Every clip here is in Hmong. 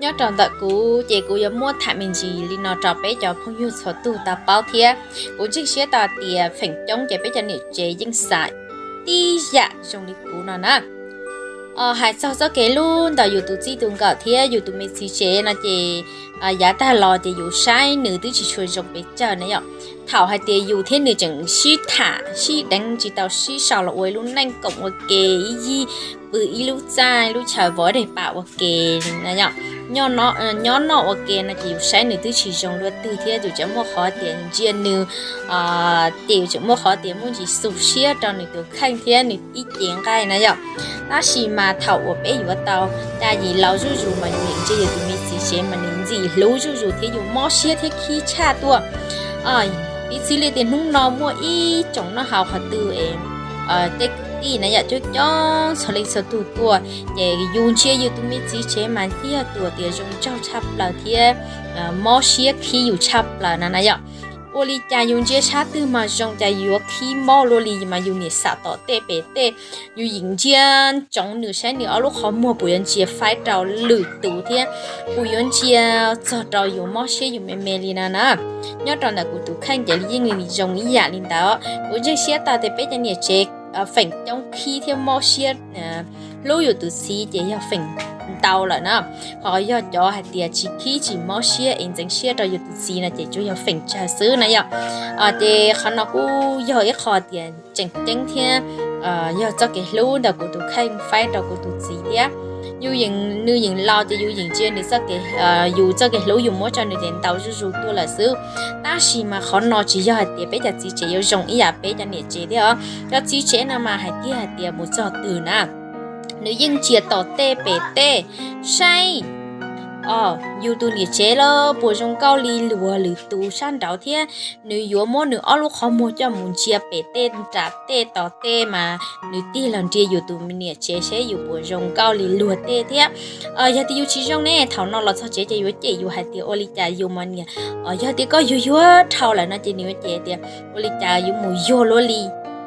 Nyob rau ntawm kuv ces kuv yuav muab tham me ntsis li no rau peb cov phooj ywg txhua tus tau paub thiab. Kuv ntseeg siab tau tias feem coob ces peb cov niam tsev yeej xav tib yam zoo li kuv no na. Hais txog txoj kev hlub ntawm yus tus txij tus nkawm thiab yus tus me txiv tsev no ces yav tag los ces yus saib nws twb tsis tshua zoo pes tsawg na yom. Thaum hais tias yus thiab nws tseem sib tham sib deev tsis tau sib sau los ua ib lub neej koom ua ke ib yig pw ib lub txaj ib lub chaw vov dej pam ua ke na yom, nyob noj ua ke no ces yus saib nws twb tsis zoo luaj twg thiab yus tseem muaj qhov tias ntsia nws, ces yus tseem muaj qhov tias muaj ntsis xu siab rau nws tus kheej thiab nws ib ce nqaij na yom. Tab sis mas thaum uas peb yuav tau caj yim laus zuj zus mas yus yeej ntsia yus tus me txiv tsev mas nws ntxim hlub zuj zus thiab yus mob siab thiab khib tshaj tuaj. Piv txwv li tias hnub no muaj ib tsoom noj haus qhov twg es tej kwv tij na yom coob coob txhua leej txhua tus tuaj ces yus ntsia yus tus me txiv tsev mas thiaj yog tus tias zoo nraug tshaj plaws thiab mob siab khib yus tshaj plaws na na yom. Ua li cas yus ntsia sab twg mas zoo cas yuav khib mob luaj li mas yus niam xam tom tej pem tej, yus yeej ntsia ntsoov nws saib nws ob lub qhov muag puas yuav ntsia faib rau lwm tus thiab puas yuav ntsia txog rau yus mob siab yus me me li na na. Nyob rau ntawm kuv tus kheej ces yeej zoo ib yam li ntawd. Kuv ntseeg siab tau tias peb cov niam tsev feem coob khib thiab mob siab hlub yus tus txiv ces yog feem ntau lawm na. Ho yog cov hais tias tsis khib tsis mob siab es ntxeev siab rau yus tus txiv no ces tsuas yog feem tsawg xwb na yom. Ces qhov no kuj yog ib qho tias tseem ceeb thiab yog txoj kev hlub ntawm kuv tus kheej faib rau kuv tus txiv thiab. Yus yeej, nws yeej laus ces yus yeej ntsia nws, yus txoj kev hlub yus muab rau nws ces ntau zuj zus tuaj lawm xwb. Tab sis mas qhov no tsis yog hais tias peb cov txiv tsev yuav zoo ib yam peb cov niam tsev thiab os. Cov txiv tsev no mas hais tiag hais tias mus txog twg na nws yeej ntsia tom tej pem tej saib yus tus niam tsev los puas zoo nkauj li luag lwm tus sab nraud thiab nws yuav muab nws ob lub qhov muag coj mus ntsia pem tej nram tej tom tej mas nws tig los nrhiav yus tus niam tsev seb yus puas zoo nkauj li luag tej thiab. Yog tias yus tsis zoo ne thaum no los txog tsev ces yuav cem yus hais tias ua li cas yus mas niam, yog tias koj yuag yuag dhau lawm no ces nws yuav cem tias ua li cas yuav mus yuag luaj li,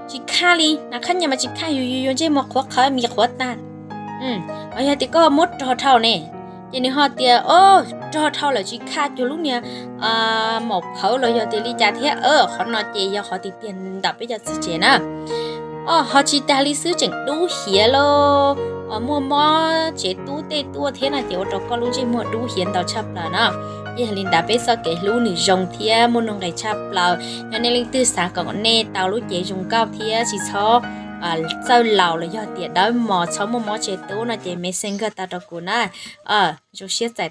tsis khaj li na, khab nyias mas tsis khaj, yus yuag yuag ntsej muag qhuav qhawv mis qhuav tag. Yog tias koj muab rog dhau ne, ces nws ho tias o, rog dhau lawm tsis khaj cuag lub niag maum phawv los yog tias li cas thiab. Qhov no ces yog qhov tiag tiag ntawm peb cov txiv tsev na. Ho tsis tas li xwb tseem dub hiav los muaj mob tsev tub tej tuaj thiab no ces ua rau koj lub ntsej muag dub hiav ntau tshaj plaws na. Ces yog li ntawd peb txoj kev hlub nws zoo thiab muaj nuj nqis tshaj plaws. Yog nej leej twg xav kom nej tau lub cev zoo nkauj thiab tsis txhob txawj laus los yog tias dawb mos txhob muaj mob tsev tub no ces messenger tau rau kuv na. Zoo siab txais